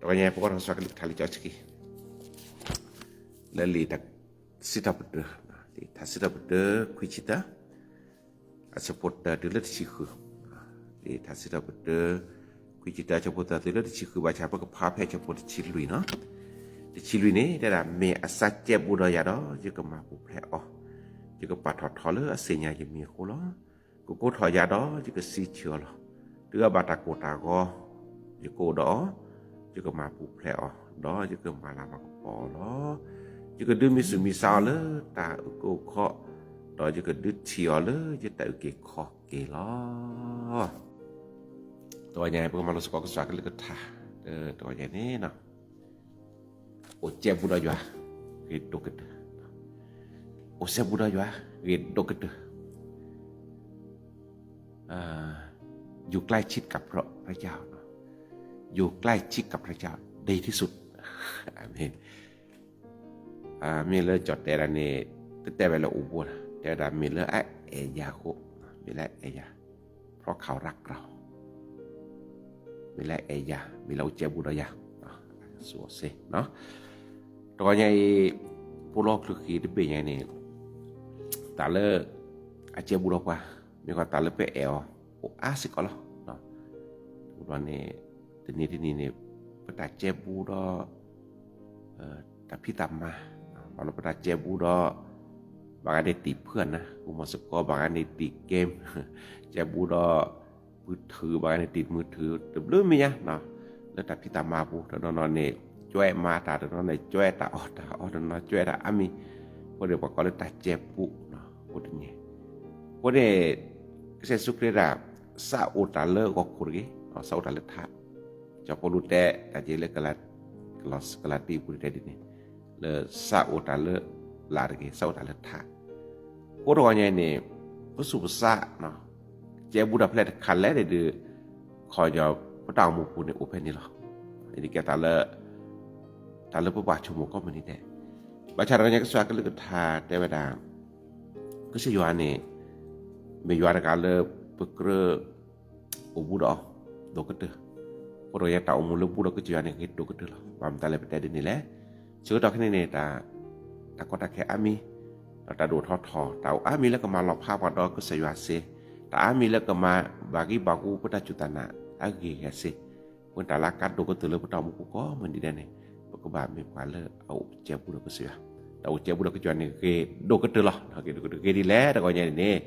ပှၤညါပကီၢ်ထီၣ်ကစၢ်ကလုၢ်ကထါလံာ်စီဆှံ လၢလံာ်စံးထီၣ်ပတြၢၤ, လံာ်စံးထီၣ်ပတြၢၤ ခွံဆံတၢ, အဆၢဖိတၢတုၤလၢတဆံဃု, လံာ်စံးထီၣ်ပတြၢၤ ခွံဆံတၢ အဆၢဖိတၢတုၤလၢတဆံဃု ဘၣ်ဆၣ်ပကဖးဖဲအဆၢဖိတဆံလွံၢ်နီၤ, တဆံလွံၢ်န့ၣ် တဲဒၣ် မ့ၢ်အစၢ်ကဲဘူးဒီးယၤဒီး ယကမၤပူၤဖျဲးအီၤ, ယကပာ်ထီၣ်ထီလၢအသ့ၣ်ညါယမံၤအဃိလီၤ. ကကိးထီၣ်ယၤဒီး ယကစံးဆၢအီၤလီၤ. တုၤအဘၣ်တၢ်ကိၢ်တၢ်ဂီၤ ယကအိၣ်ဒီးအီၤ, ယကမၤပူၤဖျဲးအီၤ, ဒီးယကမၤလၤမၤကပီၤအီၤလီၤ. ယကဒုးမံဆူၣ်မံဆါအီၤလၢတၢ်အုၣ်က့ၤခီၣ်, ဒီးယကဒုးထံၣ်အီၤလၢယတၢ်အုၣ်က့ၤခီၣ်က့ၤလီၤ. တဂီၤညါ ပကမၤလိစ့ၢ်ကီးကစၢ်ကလုၢ်ကထါ တဂီၤညါန့ၣ် အိၣ်ကဲဘူးဒီးယွၤ ဂ့ၤဒိၣ်ကတၢၢ်, အိၣ်ကဲဘူးဒီးယွၤ ဂ့ၤဒိၣ်ကတၢၢ်, อยู่ใกล้ชิดกับพระเจ้า อยู่ใกล้ชิดกับพระเจ้าดีที่สุด အၤမ့ၣ်. မ့ၢ်လၢကၠီၣ်တဲဒၣ်န့ၣ် တတဲဝဲလၢအိၣ်ဘူးလီၤ, တဲဝဲဒၣ်မ့ၢ်လၢအအဲၣ်ယၤအဃိ, မ့ၢ်လၢအအဲၣ်ယၤ เพราะเขารักเรา မ့ၢ်လၢအအဲၣ်ယၤ မ့ၢ်လၢအိၣ်ကဲဘူးဒီးယၤ, စူၢ်အီၤစ့, တဂီၤညါအံၤ ဖိလီၢ်ချုးဃံတဘ့ၣ်ညါန့ၣ် တၢ်လၢ အကဲဘူးဒီးပှၤ မ့ၢ်ကီးတၢ်လၢပအဲၣ်အီၤ အိၣ်အါစ့ၢ်ကီးလီၤ. န့ၣ် တနံၤတနံၤန့ၣ် ပတၢ်ကဲဘူးဒီး တၢ်ဖံးတၢ်မၤ, ဘၣ်လီၤပတၢ်ကဲဘူးဒီး ဘၣ်ဂၤန့ၣ်တံၢ်ဖုၣ်နၤ ဃုမီၤစ့ၢ်ကီး ဘၣ်ဂၤန့ၣ်တံၢ် game ကဲဘူးဒီး มือถือ ဘၣ်ဂၤန့ၣ်တံၢ် มือถือ တဘျုးမံၤညါ လၢတၢ်ဖံးတၢ်မၤအပူၤ တနီၤနီၤန့ၣ် ကၠွဲမၤတၢ် တနီၤန့ၣ် ကၠွဲတၢ်အီၣ်တၢ်အီ တနီၤကၠွဲတၢ်အါမံၤ, အဃိန့ၣ် ပှၤကိးလၢတၢ်ကဲဘူး အိၣ်တန့ၣ်, အဃိန့ၣ် ကစၢ်ယ့ၣ်ၡူးခရံာ်ဒၣ် သးအိၣ်တၢ်လၢဂီၤခိၣ်တဂ့ၤ, သးအိၣ်တၢ်လၢထး, ကၠီၤပီလူးတဲတၢ်က့ၤလၢ ကလၤတံအပူၤန့ၣ်တဲဒ်န့ၣ်, လၢသးအိၣ်တၢ်လၢ လၢ်တဂ့ၤ သးအိၣ်တၢ်လၢထး, အဃိတဂီၤညါအံၤန့ၣ် ပသူၣ်ပသး ကဲဘူးဒီးဖဲလဲၣ်တခါလဲၣ်န့ၣ်ဒီး ခီၣ်ညီပတၢ်အိၣ်မူပူၤန့ၣ်အိၣ်ဖဲန့ၣ်လီၤ. အံၤန့ၣ်ကဲတၢ်လၢ တၢ်လၢပဘၣ်ဆိကမိၣ်ကိးမုၢ်နံၤဒဲး, ဘၣ်ဆၣ်တဂီၤညါကစၢ်ကလုၢ်ကထါတဲဝဲဒၣ် ကစၢ်ယွၤန့ၣ် မ့ၢ်ယွၤတဂၤလၢပကြၢး အိၣ်ဘူးဒီးအီၤ ဒိၣ်ကတၢၢ်, အဃိတဂီၤညါတၢ်အိၣ်မူလၢဘူးဒီးကစၢ်ယွၤန့ၣ် ဂ့ၤဒိၣ်ကတၢၢ်လီၤ. ဘၣ်မတၤလဲၣ်ပတဲဒ်န့ၣ်လဲၣ်, ဆၢကတီၢ်ခဲအံၤန့ၣ် တၢ် တၢ်ကီတၢ်ခဲအါမံၤ, ဒီးတၢ်ဒိၣ်ထီၣ်ထီၣ် တၢ်အိၣ်အါမံၤလၢကမၤလီၤဖးပှၤဒီးကစၢ်ယွၤစ့, တၢ်အါမံၤလၢကမၤဘၣ်ဂံၢ်ဘၣ်ဘါပတၢ်စူၢ်တၢ်နာ်အဂ့ၢ်အကျိၤစ့, ပတၢ်လၢအကါဒိၣ်ကတၢၢ်လၢပတၢ်အိၣ်မူပူၤကိးမုၢ်နံၤဒဲးန့ၣ် ပကဘၣ်မ့ၢ်ပှၤလၢအအိၣ်ကဲဘူးဒီးကစၢ်ယွၤ, တၢ်အိၣ်ကဲဘူးဒီးကစၢ်ယွၤန့ၣ်ဂ့ၤဒိၣ်ကတၢၢ်လီၤ. ဂ့ၤဒိၣ်ကတၢၢ်ဂ့ၤဒ်လဲၣ်တဂီၤညါန့ၣ်န့ၣ်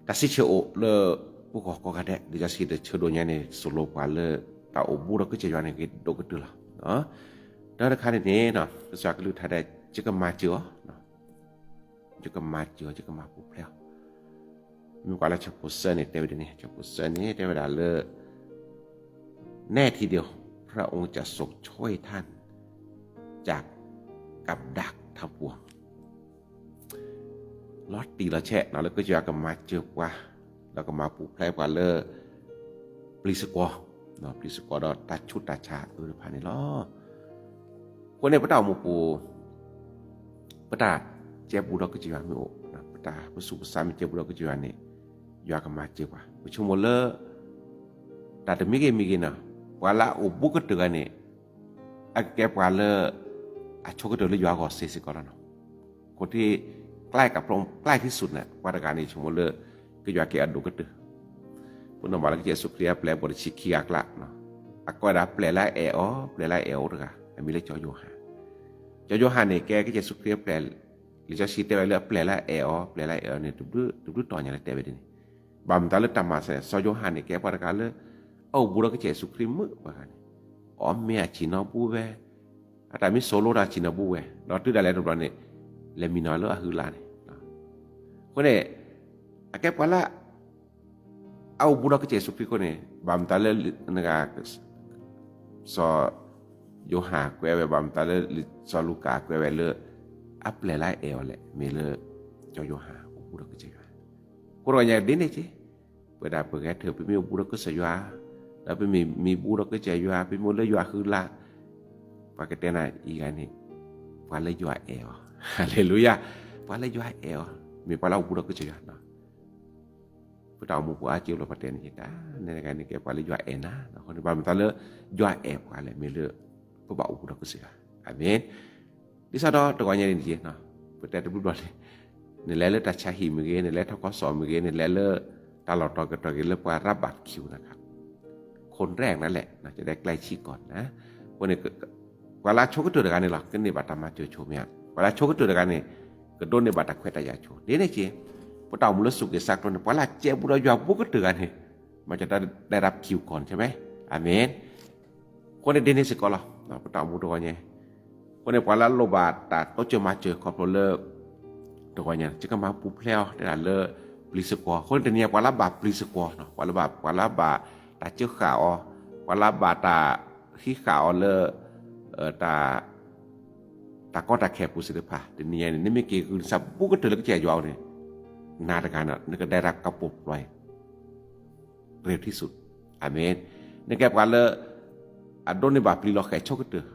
တၢ်စံးဆၢအိၣ်လၢ ပဂီၢ်ကိးဂၤဒဲး လံာ်စီဆှံတဆၢဒိၣ်ညါန့ၣ် သိၣ်လိပှၤလၢ တၢ်အိၣ်ဘူးဒီးကစၢ်ယွၤန့ၣ်ဂ့ၤဒိၣ်ကတၢၢ်လီၤ. တၢ်တခါန့ၣ်န့ၣ် ကစၢ်ကလုၢ်ကထါဒဲး ယကမၤစၢၤအီၤ, ယကမၤစၢၤအီၤ ယကမၤပူၤဖျဲးအီၤ, မ့ၢ်ပှၤလၢဆၢဖိစၢန့ၣ် တဲဝဲဒ်န့ၣ် ဆၢဖိစၢန့ၣ် တဲဝဲဒၣ်လၢ แน่ทีเดียว พระองค์จะทรงช่วยท่าน จากกับดักทั้งปวง လီၤတံၢ်လီၤဆဲး လၢကစၢ်ယွၤကမၤစၢၤပှၤ ဒီးကမၤပူၤဖျဲးပှၤလၢ ပျံၤသကွီၤ, ပျံၤသကွီၤဒီးတၢ်ဆူးတၢ်ဆါအၢတဖၣ်န့ၣ်လီၤ. အဃိန့ၣ် ပတၢ်အိၣ်မူပူၤ ပတၢ်ကဲဘူးဒီးကစၢ်ယွၤမ့ၢ်အိၣ်, ပတၢ်ပသူၣ်ပသးမ့ၢ်ကဲဘူးဒီးကစၢ်ယွၤန့ၣ် ယွၤကမၤစၢၤပှၤ. ပဆိကမိၣ်လၢ တၢ်တမံၤဂ့ၤမံၤဂ့ၤန့ၣ် ပှၤလၢအအိၣ်ဘူးကတၢၢ်ဂၤန့ၣ် အကကဲပှၤလၢ အဆိကတၢၢ်လၢယွၤအဂီၢ်စ့စ့ၢ်ကီးလီၤနီၤ. คนที่ใกล้กับพระองค์ ใกล้ที่สุดန့ၣ် ပှၤတဂၤန့ၣ် ဆိကမိၣ်လၢ ကစၢ်ယွၤကဲအဒိၣ်ကတၢၢ်. ပနီၢ်ဘၣ်လၢကစၢ်ယ့ၣ်ၡူးခရံာ်အပျဲၢ်အဘီၣ်တဆံခံဂၤအကျါ, အကိးဝဲဒၣ်ပျဲၢ်လၢအအဲၣ်အီၤ, ပျဲၢ်လၢအအဲၣ်အီၤတဂၤ အမံၤလၢစီၤယိၤဟၣ်. စီၤယိၤဟၣ်န့ၣ် ကဲကစၢ်ယ့ၣ်ၡူးခရံာ်အပျဲၢ်, လံာ်စီဆှံတဲဝဲလၢအပျဲၢ်လၢအအဲၣ်အီၤ, ပျဲၢ်လၢအအဲၣ်အီၤန့ၣ် တဘျုးတီၤညါလၢတဲဝဲဒ်န့ၣ်. ဘၣ်မတၤလၢတၢ်မၤစၢၤန့ၣ် စီၤယိၤဟၣ်န့ၣ် ကဲပှၤတဂၤလၢ အအိၣ်ဘူးဒီးကစၢ်ယ့ၣ်ၡူးခရံာ်မုာ်ပှၤဂၤန့ၣ်, အီၣ်မ့ၤအဆံၣ်နီၤဘူးဝဲ, အတၢ်မ့ၢ်စိာ်လိတၢ်ဆံၣ်နီၤဘူးဝဲ, ဒီးတုၤဒၣ်လဲာ်တဘျီန့ၣ် လဲၤမံနီၤလၢအဟုလၢ်န့ၣ်. အဃိန့ၣ် အကဲပှၤလၢ အအိၣ်ဘူးဒီးကစၢ်ယ့ၣ်ၡူးခရံာ်အဃိန့ၣ် ဘၣ်မတၤလၢ စီၤယိၤဟၣ်ကွဲးဝဲ ဘၣ်မတၤလၢ စီၤလူၤကၣ်ကွဲးဝဲလၢ အပျဲၢ်လၢအအဲၣ်အီၤလဲၣ် မ့ၢ်လၢ စီၤယိၤဟၣ်အိၣ်ဘူးဒီးကစၢ်ယွၤ. အဃိတဂီၤညါဒ်န့ၣ်က့, ပဝဲဒၣ်ပဂဲၤထၢၣ် ပမ့ၢ်အိၣ်ဘူးဒီးကစၢ်ယွၤ, ဒီးပမ့ၢ်မံဘူးဒီးကစၢ်ယွၤ ပမ့ၢ်အိၣ်လၢယွၤအဟုလၢ်, ပှၤကတဲနၤအံၤဂၤန့ၣ် ပှၤလၢယွၤအဲၣ်အီၤ, ဟါလ့လူယၤ, ပှၤလၢယွၤအဲၣ်အီၤ မ့ၢ်ပှၤလၢအအိၣ်ဘူးဒီးကစၢ်ယွၤနီၤ. ပတၢ်အိၣ်မူပူၤအါက့ဘျီပတဲန့ၣ်တၢ် နကဲန့ၣ်ကဲပှၤလၢယွၤအဲၣ်နၤ အဃိန့ၣ် ဘၣ်မနုၤလၢ ယွၤအဲၣ်ပှၤလဲၣ် မ့ၢ်လၢ ပဘၣ်အိၣ်ဘူးဒီးကစၢ်ယွၤ အၤမ့ၣ်. ဒ်သိးဒီးတဂီၤညါန့ၣ်တက့ၢ် ပတဲတဘျုးဘျီန့ၣ် နလဲၤလၢတၢ်ဆါဟံၣ်မ့ၢ်ဂ့ၤ နလဲၤထီၣ်ကီၢ်စီၣ်မ့ၢ်ဂ့ၤ နလဲၤလၢ တၢ်လီၢ်တီၤကတီၤဂ့ၤလၢပှၤရၤဘၣ်ခံဝဲန့ၣ်ခါ ခိၣ်ရဲၣ်နၤလဲၣ် တဲကျဲဆံကီၢ်နၤ အဃိန့ၣ် ပှၤလၢအဆိကတၢၢ်တဂၤန့ၣ်လီၤ ကန့ၢ်ဘၣ်တၢ်မၤစၢၤဆိမ့ၢ်ဧါ ပှၤလၢအဆိကတၢၢ်တဂၤန့ၣ် ကဒိးန့ၢ်ဘၣ်တၢ်ခွဲးတၢ်ယာ်ဆိ ဒ်န့ၣ်က့ ပတၢ်အိၣ်မူလၢစူၢ်က့ၤဆါကျိၤန့ၣ် ပှၤလၢအကဲဘူးဒီးယွၤဘူးကတၢၢ်တဂၤန့ၣ် မၤစၢၤတၢ်ဒဲးရၤခံဝဲကီၢ်န့ၣ် အၤမ့ၣ်. အဃိန့ၣ်ဒ်န့ၣ်စ့ၢ်ကီးလီၤ ပတၢ်အိၣ်မူတဂီၤညါ အဃိန့ၣ် ပှၤလၢအလိၣ်ဘၣ်တၢ်တိစၢၤမၤစၢၤခီဖျိလၢ တဂီၤညါ ယကမၤပူၤဖျဲးအီၤ တဲဒၣ်လၢ ပျံၤသကွီၤ အဃိန့ၣ်တနံၤညါ ပှၤလၢဘၣ်ပျံၤသကွီၤ ပှၤလၢဘၣ် ပှၤလၢဘၣ်တၢ်စၢဃာ်အီၤ ပှၤလၢဘၣ်တၢ်ဟံးဃာ်အီၤလၢ တၢ် တၢ်ကီတၢ်ခဲအပူၤသ့ၣ်တဖၣ် တနံၤညါန့ၣ် နမ့ၢ်က့ၤဂုာ်နသးဘူးကတၢၢ်လၢကစၢ်ယွၤအအိၣ်န့ၣ် နၤတဂၤန့ၣ် နကဒဲးရၤကပိာ်ပျီ เร็วที่สุด အၤမ့ၣ်. နကဲပှၤလၢ အဒိးန့ၢ်ဘၣ်ပျံၤလီၤဃဲၤဆိကတၢၢ်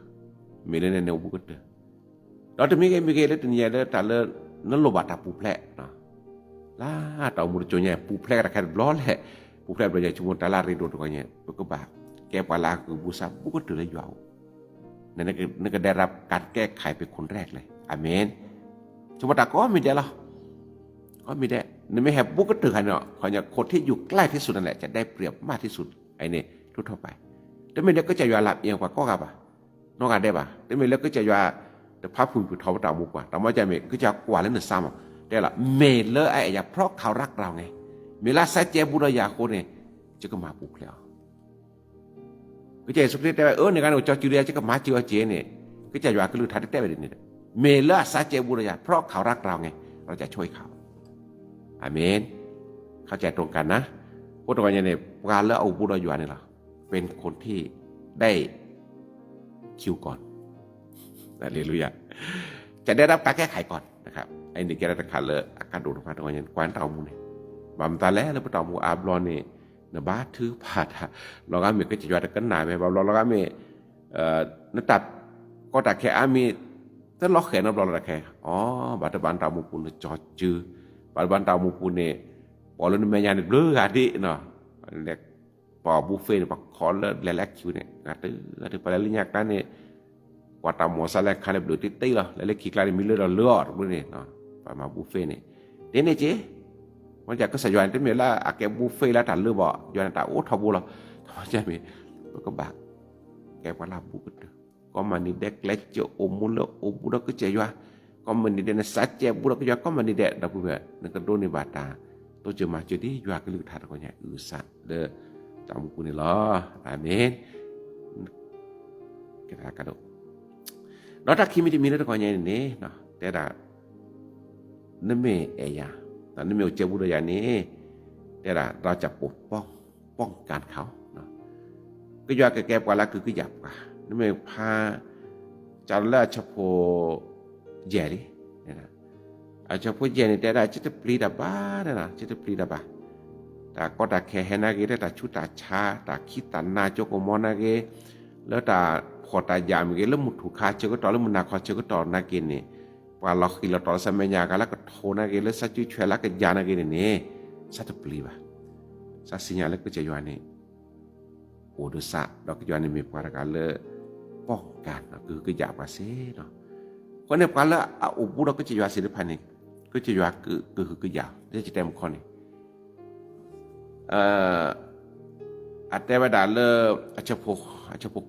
မ့ၢ်လၢနအိၣ်ဘူးကတၢၢ် ဒီးတမံၤဂ့ၤမံၤဂ့ၤလၢတနံၤညါလၢတၢ်လၢ နလိၣ်ဘၣ်တၢ်ပူၤဖျဲး လၢတၢ်အိၣ်မူတကၠိညါ ပူၤဖျဲးတၢ်ခဲတဘျီလဲၣ် ပူၤဖျဲးတဘျီညါ ဆိကမိၣ်တၢ်လၢအရ့ဒိၣ်တဂီၤညါ ပကဘၣ်ကဲပှၤလၢအဂုာ်ဘူးသးဘူးကတၢၢ်လၢယွၤအအိၣ် နကဒဲးရၤ การแก้ไข เป็นคนแรกเลย အၤမ့ၣ်. ဆိကမိၣ်တၢ်ကိးမံၤဒဲးလီၤ ကိးမံၤဒဲး နမ့ၢ်ဟဲဘူးကတၢၢ်ခါန့ၣ် ခီညါ คนที่อยู่ใกล้ที่สุดนั่นแหละ จะได้เปรียบมากที่สุด အန့ၣ် ထူထီၣ်ပာ် တမ့ၢ်လၢကစၢ်ယွၤလၢအပျဲပှၤကိးဂၤဘၣ် နီၢ်ဂၤဒဲးဘၣ် တမ့ၢ်လၢကစၢ်ယွၤ တဖးဖုၣ်ဖုၣ်ထီၣ်ပတၢ်အိၣ်မူပှၤ တၢ်မ့ၢ်ကမ့ၢ် ကစၢ်ယွၤကွၢ်လၢနစၢ်မး တဲလီၤ မ့ၢ်လၢအအဲၣ်ယၤ เพราะเขารักเราไง မ့ၢ်လၢအစးကဲဘူးဒီးယၤအဃိန့ၣ် ယကမၤပူၤဖျဲးအီၤ ကစၢ်ယ့ၣ်ၡူးခရံာ်တဲဝဲ အၢ န့ၣ်ဂၤန့ၣ် ကၠီစုဒယၤ ယကမၤစၢၤအီၤက့ၤန့ၣ် ကစၢ်ယွၤကလုၢ်ကထါတတဲဝဲဒ်န့ၣ်ဒီး မ့ၢ်လၢအစးကဲဘူးဒီးယၤ เพราะเขารักเราไง เราจะช่วยเขา အၤမ့ၣ်. เข้าใจตรงกันนะ အဃိတဂီၤညါန့ၣ် ပှၤလၢအအိၣ်ဘူးဒီးယွၤန့ၣ်လီၤ เป็นคนที่ได้คิวก่อน ฮาเลลูยา จะได้รับการแก้ไขก่อนนะครับ အန့ၣ်ကဲတၢ်တခါလၢအကါဒိၣ်တဖၣ်တဂီၤညါ ကွၢ်တၢ်အိၣ်မူန့ၣ် ဘၣ်မတၤလဲၣ်လၢပတၢ်အိၣ်မူအါဘျီန့ၣ် နဘါထုကဖၣ်တၢ် လီၤဂာ်မ့ၢ်ကစၢ်ယွၤတကနၣ်ဝဲ ဘၣ်ဘျီလီၤဂာ်မ့ၢ် နတၢ်ကီတၢ်ခဲအါမံၤ တလီၤဃဲၤနီတဘျီလီၤတၢ်ခဲ အိ ဘၣ်တဘၣ်နတၢ်အိၣ်မူပူၤနကၠီစု ဘၣ်တဘၣ်နတၢ်အိၣ်မူပူၤန့ၣ် ပှၤလၢနမဲာ်ညါန့ၣ်ဘျုးဂၤဒ်နီၤ လဲၤ ပှၤအီၣ်ဘူးဖ့န့ၣ် ပှၤခီလၢလဲၤလၢခံန့ၣ် ဂၤတဂၤတဂၤ ပှၤလဲၤလၢညါကျါန့ၣ် ကွၢ်တၢ်မီၢ်စါလဲၤခါန့ၣ်ဘျုးတ့ၢ်တ့ၢ်လီၤ လဲၤလၢခံကျါန့ၣ် မံၤလၢဒီးလၢအီၤတဘျုးန့ၣ် ပှၤမၤဘူးဖ့န့ၣ် ဒ်န့ၣ်က့ မ့ၢ်ကစၢ်ယွၤန့ၣ် တမ့ၢ်လၢအကဲဘူးဖ့လၢတၢ်လၢဘၣ် ယွၤန့ၣ်တၢ်အိၣ်ထီဘိလီၤ တမ့ၢ် ပကဘၣ် ကဲပှၤလၢအဘူးကတၢၢ် ကိးမုၢ်နံၤဒဲး ကျဲးစၢးအိၣ်မူလၢအိၣ်ဘူးဒီးကစၢ်ယွၤ ကိးမုၢ်နံၤဒဲး နစးကဲဘူးဒီးကစၢ်ယွၤ ကိးမုၢ်နံၤဒဲး ဒီပုၢ်ဝဲၢ် နကဒိးန့ၢ်ဘၣ်တၢ် တိစၢၤမၤစၢၤဒ်ယွၤကလုၢ်ကထါတဂီၤညါအုၣ်အသးလၢ တၢ်အိၣ်မူပူၤန့ၣ်လီၤ အၤမ့ၣ် ကဲတၢ်ကါဒိၣ် ဒီးတၢ်ခံမံၤတမံၤလၢတဂီၤညါအံၤန့ၣ် တဲဒၣ် နမ့ၢ်အဲၣ်ယၤ နမ့ၢ်အိၣ်ကဲဘူးဒီးယၤန့ၣ် တဲဒၣ် เราจะปกป้อง ป้องกันเขา ကစၢ်ယွၤကကဲပှၤလၢအကုၢ်ကယာ်ပှၤ နမ့ၢ်ဖး ကလၢအဆၢဖိ ယဲၢ်လံ အဆၢဖိယဲၢ်န့ၣ် တဲဒၣ် ကၠိတပျံၤတၢ်ဘၣ် တဲဒၣ် ကၠိတပျံၤတၢ်ဘၣ် တၢ်ကီတၢ်ခဲဟဲနာ်က့ၤ လၢတၢ်ဆူးတၢ်ဆါ တၢ်ခံးတၢ်နၤ ကၠိကမီၤနာ်က့ၤ လၢတၢ်ဖှီၣ်တၢ်ယာ်မ့ၢ်ဂ့ၤ လၢမုၢ်ထူၣ်ခါဆၢကတီၢ် လၢမုၢ်နၤခီဆၢကတီၢ်နာ်က့ၤန့ၣ် ပှၤလီၤဃံၤလီၤတီၤလၢဆၢမဲာ်ညါ ကလၢကထိနာ်က့ၤ လၢဆၢစုဆွဲလၢကယၤနာ်က့ၤန့ၣ်န့ၣ် စးတပျံၤဘၣ် စးစံးညါလၢကစၢ်ယွၤန့ၣ် အိၣ်ဒီးစး ဒီးကစၢ်ယွၤန့ၣ်မ့ၢ်ပှၤတဂၤလၢ ป้องกัน ကဟုကယာ်ပှၤစ့ၢ်နီၤ အဃိန့ၣ် ပှၤလၢအအိၣ်ဘူးဒီးကစၢ်ယွၤသ့ၣ်တဖၣ်န့ၣ် ကစၢ်ယွၤကဟုကယာ် လၢယတဲမုၢ်ခီန့ၣ် အတဲဝဲဒၣ်လၢ အဆၢဖိ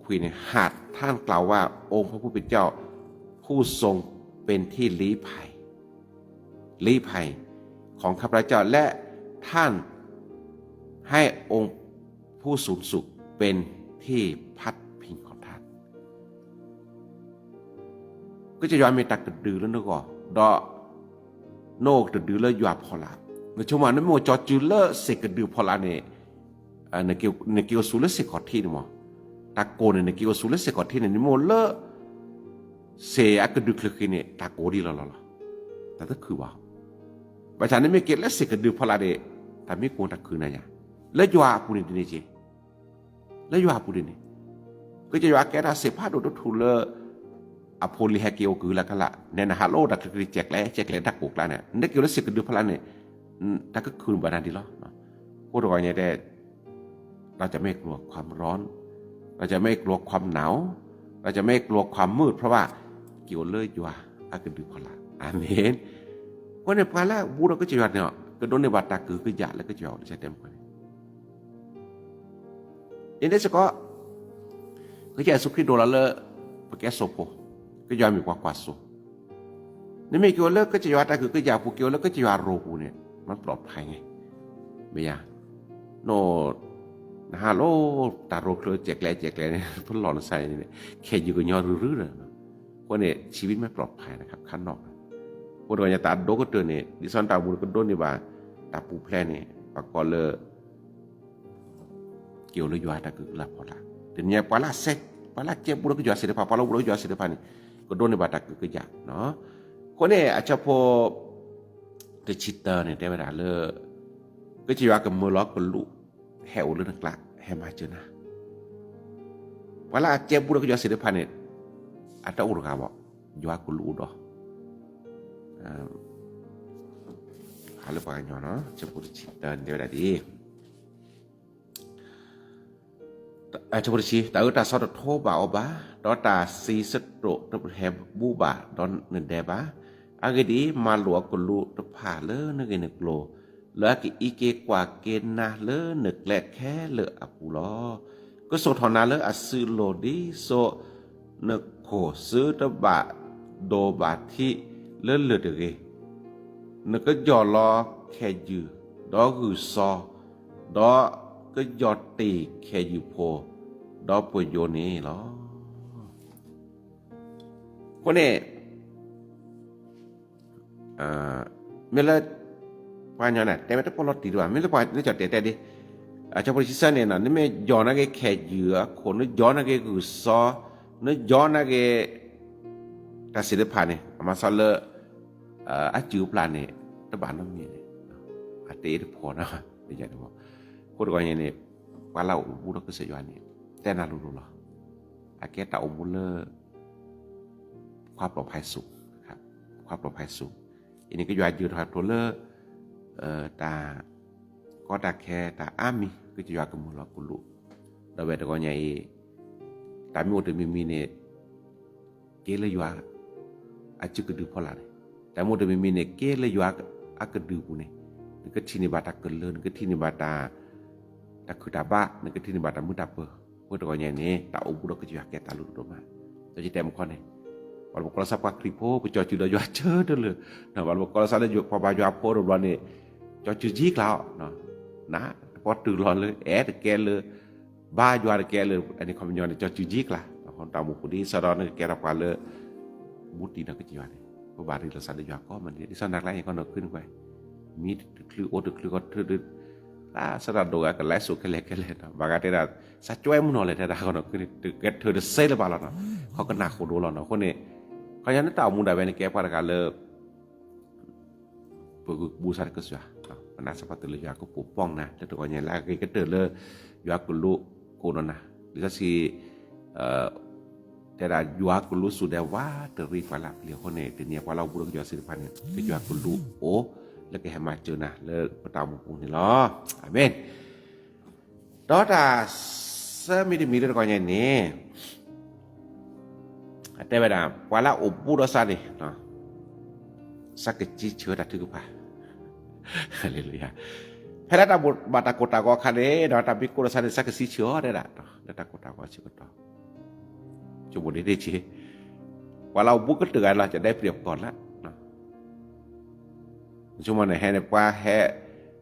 ခွံန့ၣ် หากท่านกล่าวว่า องค์พระผู้เป็นเจ้า ผู้ทรงเป็นที่ลี้ภัย ลี้ภัยของข้าพเจ้า และท่านให้องค์ผู้สูงสุดเป็นที่พักพิงของท่าน ကစၢ်ယွၤမ့ၢ်တၢ်ကဒုလၢနဂီၢ် ဒီး နအိၣ်ကတဒုလၢယွၤဖီလာ်, နဆိကမိၣ် နမ့ၢ်အိၣ်ကၠီစုလၢစ့ၢ်ကဒုဖီလာ်န့ၣ် နက့ၤအိၣ်ဆူၣ်လၢစ့ၢ်ကီးထံန့ၣ်မး, တၢ်ကိၢ်န့ၣ် နက့ၤအိၣ်ဆူၣ်လၢစ့ၢ်ကီးထံန့ၣ် နမ့ၢ်အိၣ်လၢ စ့ၢ်အကဒုချၢဃံန့ၣ် တၢ်ကိၢ်ဒ်လီၤလီၤလီၤ, တၢ်တခုၣ်ဘၣ်. ဘၣ်ဆၣ်နမ့ၢ်က့ၤလၢစ့ၢ်ကဒုဖီလာ်န့ၣ် တၢ်မ့ၢ်ကိၢ်တၢ်ခုၣ်နၤယၤ, လၢယွၤအပူၤန့ၣ်ဒ်န့ၣ်က့ၤ လၢယွၤအပူၤဒ်န့ၣ်, ကစၢ်ယွၤကဲတၢ်စံးဖးဒိၣ်တထူၣ်လၢ အဖိလံၤဟဲက့ၤအိၣ်ကုၢ်လၢ်ကလး, နဲနဟးလၢအိၣ်တၢ်ချၢကရံၣ် ကဲကျဲ ကဲကျဲတၢ်ကိၢ်ကျါန့ၣ်, နက့ၤလၢစ့ၢ်ကဒုဖီလာ်န့ၣ် တၢ်ကခုၣ်ဘၣ်နၤဒ်လီၤ. အဃိတဂီၢ်ညါတဲ เราจะไม่กลัวความร้อน เราจะไม่กลัวความหนาว เราจะไม่กลัวความมืด เพราะว่า က့ၤအိၣ်လၢယွၤအကဒုးဖီလာ် အၤမ့ၣ်. အဃိန့ၣ် ပှၤလၢအဘူးဒီးကစၢ်ယွၤန့ၣ် ကဒိးန့ၢ်ဘၣ်တၢ်ကဟုကယာ်လၢကစၢ်ယွၤအိၣ်လၢတဲမုၢ်န့ၣ် ဒ်န့ၣ်စ့ၢ်ကီး ကစၢ်ယ့ၣ်ၡူးခရံာ်ဒိးလီၤလၢ ပကဲစိာ်ဖိ, ကစၢ်ယွၤမ့ၢ်ပှၤကွၢ်စိ. နမ့ၢ်က့ၤအိၣ်လၢကစၢ်ယွၤတၢ်ကဟုကယာ်အပူၤ က့ၤအိၣ်လၢကစၢ်ယွၤရိၣ်ပူၤန့ၣ် မ့ၢ်ပျီဖးန့ၣ် မ့ၢ်ယါ, နအိၣ် နဟးလိာ်တၢ်ရိၣ်ချၢကဲးကျဲကဲးကျဲန့ၣ် ပလီၢ်နစၢ်န့ၣ် ခဲယုၢ်ကညီရုၢ်ရုၢ်ဒီး အဃိန့ၣ် ชีวิตမ့ၢ်ပျီဖးန့ၣ် ခါနီၣ် အဃိတဂီၢ်ညါတၢ်ဒိၣ်ကတၢၢ်န့ၣ် ဒ်သိးတၢ်အိၣ်မူကဒိးန့ၢ်ဘၣ် တၢ်ပူၤဖျဲးန့ၣ် ပှၤကိးလၢ က့ၤအိၣ်လၢယွၤတၢ်ကဟုကယာ်ဖီလာ်, တနံၤညါပှၤလၢအစဲ ပှၤလၢအကဲဘူးဒီးကစၢ်ယွၤသ့ၣ်တဖၣ် ပှၤလၢအဘူးဒီးကစၢ်ယွၤသ့ၣ်တဖၣ်န့ၣ် ကဒိးန့ၢ်ဘၣ်တၢ်ကဟုကယာ်, အဃိန့ၣ် အဆၢဖိ တဆံတၢန့ၣ် တဲဝဲဒၣ်လၢ ကစၢ်ယွၤကမၢလီၤကလူး ဟဲအိၣ်လၢနကျါ ဟဲမၤစၢၤနၤ, ပှၤလၢအကဲဘူးဒီးကစၢ်ယွၤသ့ၣ်တဖၣ်န့ၣ် အတအိၣ်တဂၤဘၣ်, ယွၤကလူးအိၣ်ဒီး ဟးလၢပှၤကညီနီၤ ဆၢဖိတဆံတၢန့ၣ် တဲဝဲဒၣ်ဒ် ဆၢဖိတဆံ, တၢ်အၢတၢ်သီတထိဘၣ်အီၤဘၣ်, ဒီးတၢ်စံးစတြိးတဟဲဘူးဘၣ်ဒီးနဒဲဘၣ်. အဂ့ၢ်ဒ်အံၤ, မၤလိာ်အကလူးတဖၣ်လၢနဂ့ၢ်နကျိၤ, လၢအကအံးက့ၤကွၢ်က့ၤနၤလၢနကျဲခဲလၢာ်အပူၤလီၤ. ကစိာ်ထီၣ်နၤလၢအစုလိၤ ဒ်သိးနခိၣ်စၢတဘၣ်ဒိးဘၣ်ထံးလၢလၢၢ်တဂ့ၤ. နကယီၢ်လီၤခဲယုၢ်, ဒီးဂုၢ်စီ, ဒီးကယီၢ်တ့ၢ်ခဲယုၢ်ဖိ, ဒီးပယိၤန့ၣ်လီၤ. အဃိန့ၣ် မ့ၢ်လၢ ပှၤကညီန့ၣ် တဲဝဲတပီၢ်လီၤတံၢ်တဘၣ်, မ့ၢ်လၢပှၤကညီတဲတဲဒ် အဆၢဖိတဆံသၢန့ၣ် နမ့ၢ်ယီၢ်နာ်က့ၤခဲယုၢ်အခိၣ်, နယီၢ်နာ်က့ၤဂုၢ်စီ, နယီၢ်နာ်က့ၤ တၢ်သ့ၣ်တဖၣ်န့ၣ် အမၤစၢၤလၢ အစုပျၢ်န့ၣ် တဘၣ်နီတမံၤန့ၣ် အတအ့ၣ်တဖီနီၤ, အဃိတဂီၢ်ညါန့ၣ် ပှၤလၢအအိၣ်ဘူးဒီးကစၢ်ယွၤန့ၣ် တဲနၤလိၤလိၤလီၤ. အကဲတၢ်အိၣ်မူလၢ ความปลอดภัยสูง, ความปลอดภัยสูง. အံၤန့ၣ် ကစၢ်ယွၤယၢၤထီၣ်ကျိၤလၢ တၢ်ကီတၢ်ခဲတၢ်အါမံၤ ကစၢ်ယွၤကမၢလီၤကလူး, ဒီးဝဲတဂီၢ်ညါအံၤ တၢ်မ့ၢ်အိၣ်တမံၤမံၤန့ၣ် က့ၤလၢယွၤ အစုကဒုဖီလာ်န့ၣ်, တၢ်မ့ၢ်အိၣ်တမံၤမံၤန့ၣ် က့ၤလၢယွၤအကဒုပူၤန့ၣ် နကထံၣ်န့ၢ်ဘၣ်တၢ်ကလၢၤ, နကထံၣ်န့ၢ်ဘၣ်တၢ် တၢ်ခုၣ်တၢ်ဘါ, နကထံၣ်န့ၢ်ဘၣ်တၢ်မုာ်တၢ်ပၢၤ, အဃိတဂီၢ်ညါန့ၣ် တၢ်အိၣ်ဘူးဒီးကစၢ်ယွၤကဲတၢ်လိၤဒိၣ်မး, ဒီးယတဲမုၢ်ခီန့ၣ် ပှၤလၢပကိးလီၤသးပှၤခရံာ်ဖိ ပကၠီၤစုၤဒီးယွၤဆၢတလၢာ်, ပှၤလၢပကိးလီၤသးလၢပှၤဘါယွၤဖိတဘျီန့ၣ် ကၠီၤစုၤကံကျါအီၤ, န ပှၤတုၤလီၤလၢအဲၣ်တကဲလၢ ဘါယွၤတကဲလၢ အန့ၣ်ခီပညီန့ၣ် ကၠီၤစုၤကံကျါ, တၢ်အိၣ်မူပူၤဒ်သိးဒီးနကကဲထီၣ်ပှၤလၢ ဘူးတံၢ်ဒီးကစၢ်ယွၤန့ၣ် ပဘၣ်ရ့လိာ်သးလၢယွၤကိးမုၢ်နံၤဒ်သိးနၤကျါအံၤ ကီၢ်နီၢ်ခုၣ်န့ၣ်ကွၢ်, မံတချုးအိၣ်တချုးကီၢ်ထုး တၢ်စးတၢ်ဒိၣ်ဂၤကလဲၤစိာ်ခဲလၢာ်ခဲလၢာ်နီၤ, ဘၣ်ဂၤတဲဒၣ် စးကွဲမုၢ်နီၤလဲၣ် တဲဒၣ်ကီၢ်နီၢ်ခုၣ်န့ၣ် တကဲထၢၣ်တစဲးလၢၤဘၣ်လီၤနီၤ, ခီကနၣ်ဃိာ်ဒိၣ်လီၤနီၤ, အဃိန့ၣ် ခီညါန့ၣ်တၢ်အိၣ်မူဒၣ်ဝဲန့ၣ် ကဲပှၤတဂၤလၢ ပဂုာ်ဘူးစးလၢကစၢ်ယွၤ, ပနာ်စ့ၢ်ကီးတုၤလၢယွၤကပိာ်ပီၢ်နၤ လၢတဂီၢ်ညါလၢအဂ့ၤကတၢၢ်လၢ ယွၤကလူးကိးနီၢ်နၤ, လံာ်စီဆှံ တဲဒၣ်ယွၤကလူးစူၣ်ဒဲးဝးတရံးပှၤလၢအပျံၤအဃိန့ၣ် တနံၤအံၤပှၤလၢအဘူးဒီးကစၢ်ယွၤသ့ၣ်တဖၣ်န့ၣ် ကစၢ်ယွၤကလူးအိၣ်လၢကဟဲမၤစၢၤနၤလၢပတၢ်အိၣ်မူပူၤန့ၣ်လီၤ. အၤမ့ၣ်. ဒီးတၢ်ဆၢမံၤတမံၤလၢတဂီၢ်ညါန့ၣ် တဲဝဲဒၣ် ပှၤလၢအအိၣ်ဘူးဒီးစးန့ၣ် စးကစံးဆၢတၢ်ထုကဖၣ်, ဟါလ့လူယၤ, ဖဲလၢတၢ်ဘၣ်တၢ်ကိၢ်တၢ်ဂီၤအခါန့ၣ်ဒီး တၢ်မ့ၢ်ကိၢ်ဒီးစးန့ၣ် စးကစံးဆၢအီၤတဲဒၣ် လၢတၢ်ကိၢ်တၢ်ဂီၤဆၢကတီၢ် ဆိကမိၣ်ဒ်န့ၣ်ဆ့, ပှၤလၢအအိၣ်ဘူးကတၢၢ်ဂၤလီၤ ကဒဲပျံၤအပီၢ်လၢ ဆိကမိၣ်န့ၣ်ဟဲန့ၣ် ပှၤဟဲ,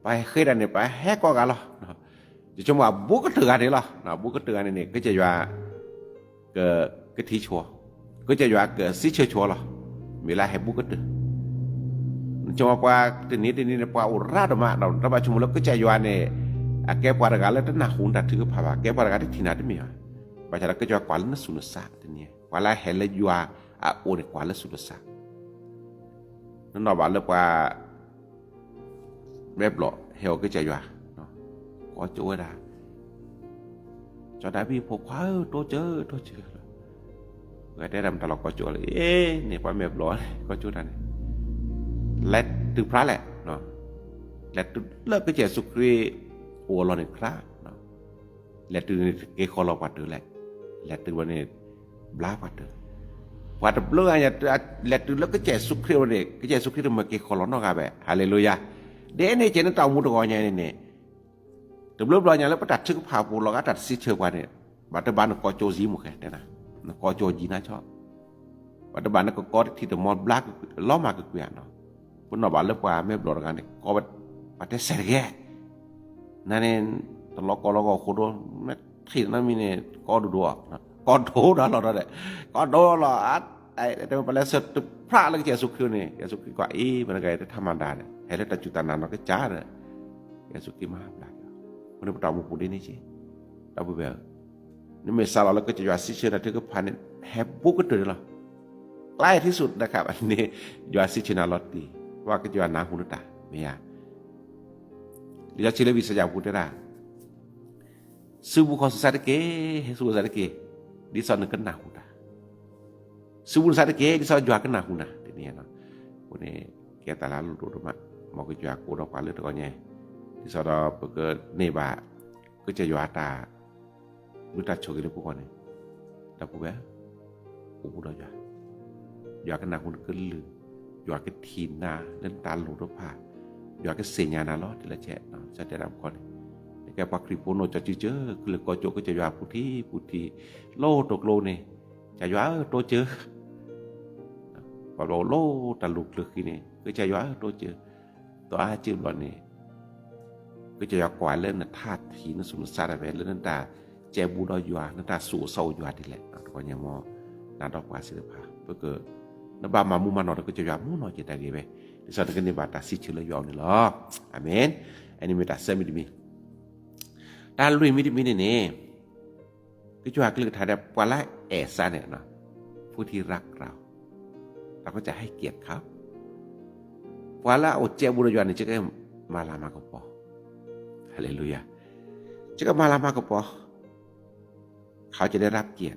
ပှၤဟဲဃ့တၢ်န့ၣ် ပှၤဟဲကိးဂၤလီၤ. ဆိကမိၣ်အဘူးကတၢၢ်ဂၤန့ၣ်လီၤ. အဘူးကတၢၢ်ဂၤန့ၣ်န့ၣ် ကစၢ်ယွၤ က, ကထံၣ်ဆိ, ကစၢ်ယွၤကစံးဆၢဆိလီၤ. မ့ၢ်လၢဟဲဘူးကတၢၢ် ဆိကမိၣ်ပှၤတနံၤတနံၤန့ၣ် ပှၤအိၣ်ရၤဒိၣ်မး ဒီးတဘၣ်ဆိကမိၣ်လၢကစၢ်ယွၤန့ၣ် အကဲပှၤတဂၤလၢတနၢ်ဟူနတၢ်ထုကဖၣ်ဘၣ်, ကဲပှၤတဂၤတထံၣ်နၤတမ့ၢ်ဘၣ်. ဘၣ်ဆၣ်ဒီးကစၢ်ယွၤကွၢ်လၢနသူၣ်နသးတနံၤ, ပှၤလၢဟဲလၢယွၤအအိၣ်န့ၣ် ကွၢ်လၢသူၣ်လၢသး နနီၣ်ဘၣ်လၢပှၤ မဲာ်ဘျီၣ်ဟဲအီၤကစၢ်ယွၤ, ကိးကၠိဝဲဒၣ်, စီၤဒၤဝံးဖိခွါဧၢ, တိစၢၤ, တိစၢၤလီၤ. ပှၤတဲဒၣ်မတၤလီၤကိးကၠိလၢ အ့န့ၣ် ပှၤမဲာ်ဘျီၣ်န့ၣ် ကိးကၠိတၢ်န့ၣ်, လဲၤတုၤဖျါလဲၣ်, လဲၤတုၤလၢကစၢ်ယ့ၣ်ၡူးခရံာ် အိၣ်အလီၢ်န့ၣ်ခရၣ်, လဲၤတုၤန့ၣ်က့ၤဃီလီၤပှၤတၢၢ်လဲၣ်, လဲၤတုၤဘၣ်န့ၣ် ဘျါပှၤတၢၢ်, ပှၤတဘျုးဂၤညါ လဲၤတုၤလၢကစၢ်ယ့ၣ်ၡူးခရံာ်အအိၣ်န့ၣ် ကစၢ်ယ့ၣ်ၡူးခရံာ်တမ့ၢ်က့ၤဃီလီၤနီတဂၤဘၣ်, ဟၤလ့လူယၤ, ဒ်န့ၣ်ကဲန့ၣ်တၢ်အိၣ်မူတဂီၤညါန့ၣ်န့ၣ် တဘျုးဘျီညါလၢပတၢ်ထုကဖၣ်ပူၤလီၤဂာ်တၢ်တဆံဆၢပှၤန့ၣ်, ဘၣ်တဘၣ်နကိးကၠိစံမူၤဃဲ, နကိးကၠိစံနါဆီ, ဘၣ်တဘၣ်နကကိးတထံၣ်တမီၤဘျါလီၤမၢ်ကကွံာ်ဧါနီၤ, ပနီၣ်ဘၣ်လၢပှၤမဲာ်ဘျီၣ်တဂၤန့ၣ် ကိးပှၤတဲစဲးတဂ့ၤ, နန့ၣ် တလီၤကီလီၤကီၢ်ဃိဒိ, မ့ၢ်ထံၣ်နမံၤန့ၣ် ကိးဒိၣ်ဒိၣ်, ကိးဒိၣ်ဒိၣ်လီၤဒီး, ကိးဒိၣ်လီၤ, တမ့ၢ်ပှၤလဲၤဆၢတဖျးလၢကစၢ်ယ့ၣ်ၡူးခရံာ်န့ၣ် ကစၢ်ယ့ၣ်ၡူးခရံာ်ကွၢ်အံၤ ပှၤတဂၤအံၤတထးမၤဒါဒီး ဟဲလၢတၢ်စူၢ်တၢ်နာ်နီၢ်ကစၢ်ဒီး ကစၢ်ယ့ၣ်ၡူးခရံာ်မၤဘျါက့ၤအီၤ, အဃိန့ၣ်ပတၢ်အိၣ်မူပူၤဒ်န့ၣ်က့, ဒီပုၢ်ဝဲၢ်ဧၢ, နမ့ၢ်စးလီၤလၢကစၢ်ယွၤစံးဆၢနၤထုကဖၣ်န့ၣ် ဟဲဘူးကတၢၢ်န့ၣ်လီၤ, ကျဲထံဆူၣ်တခါဘၣ်န့ၣ် ယွၤစံးဆၢနၤလီၤတံၢ်, ပှၤကစၢ်ယွၤနၢ်ဟူနတၢ်မ့ၢ်ဧါ, လံာ်စီဆှံလၢဝံယၡါယၤပူၤတဲဒၣ် စူးပူၤခီၣ်စူးစးတက့ၢ်, ဟဲစူးစးတက့ၢ်, ဒ်သိးနကနၢ်ဟူတၢ်, စူးပူၤစးတက့ၢ် ဒ်သိးယွၤကနၢ်ဟူနၤ, တနံၤအံၤ, အဃိန့ၣ် ကဲတၢ်လၢအလိၣ်ဒိၣ်ဒိၣ်မး, မ်ကစၢ်ယွၤကအိၣ်ဒီးပှၤလၢတဂီၤညါ, ဒ်သိးဒီးပကန့ၢ်ဘၣ် ကစၢ်ယွၤတၢ် ဘျုးတၢ်ဆိၣ်ဂ့ၤလၢပဂီၢ်န့ၣ်, ဒီပုၢ်ဝဲၢ်, အိၣ်ဘူးဒီးယွၤ, ယွၤကနၢ်ဟူနကလုၢ်, ယွၤကထံၣ်နၤလၢနတၢ်လိၣ်တဖၣ်, ယွၤကသ့ၣ်ညါနၤလီၤတံၢ်လီၤဆဲး, ကစၢ်တဲဒၣ်ပခီန့ၣ်, နကဲပှၤခရံာ်ဖိနီၢ်ကၠီကၠူကၠိ ကလုာ်ကီၢ်ကၠိ ကစၢ်ယွၤပူၤထံပူၤထံး, လီၢ်တိာ်ကျိန့ၣ်, ကစၢ်ယွၤဧၢတိစၢၤ, ပှၤဘျီအိၣ်လၢတၢ်လိၣ်ကျၢၤဃံန့ၣ် ကစၢ်ယွၤဧၢတိစၢၤ, ဒီးအါစုဘျီန့ၣ် ကစၢ်ယွၤကွၢ်လၢနထါထံၣ်နသူၣ်နသးတၢ်ဖဲ လၢနတၢ်ကဲဘူးဒီးယွၤ နတၢ်သူၣ်အိၣ်သးအိၣ်ယွၤဒ်လဲၣ်, တဂီၤညါမ်နၤဒီးပှၤသ့ၣ်တဖၣ် ပက, နဘၣ်မၤမူမၤနီၣ်ဒီးကစၢ်ယွၤမူနီၢ်က့ၤတၢ်ဂ့ၤဝဲ, ဒ်သိးနကန့ၢ်ဘၣ်တၢ်စံးဆၢလၢယွၤအအိၣ်န့ၣ်လီၤ. အၤမ့ၣ်. အန့ၣ်မ့ၢ်တၢ်ဆၢမံၤတမံၤ, တၢ်လွံၢ်မံၤတမံၤန့ၣ်န့ၣ် ကစၢ်ယွၤကလုၢ်ကထါဒဲး ပှၤလၢအဲၣ်စးန့ၣ် ဖုထံရၢကြၢး, တၢ်ကစၢ်ဟဲက့ၤခါ, ပှၤလၢအအိၣ်ကဲဘူးဒီးယွၤန့ၣ် ကမၤလၤမၤကပီၤ, ဟါလ့လူယၤ, ကမၤလၤမၤကပီၤ, ခးကဲဒဲးရၢက့ၤ,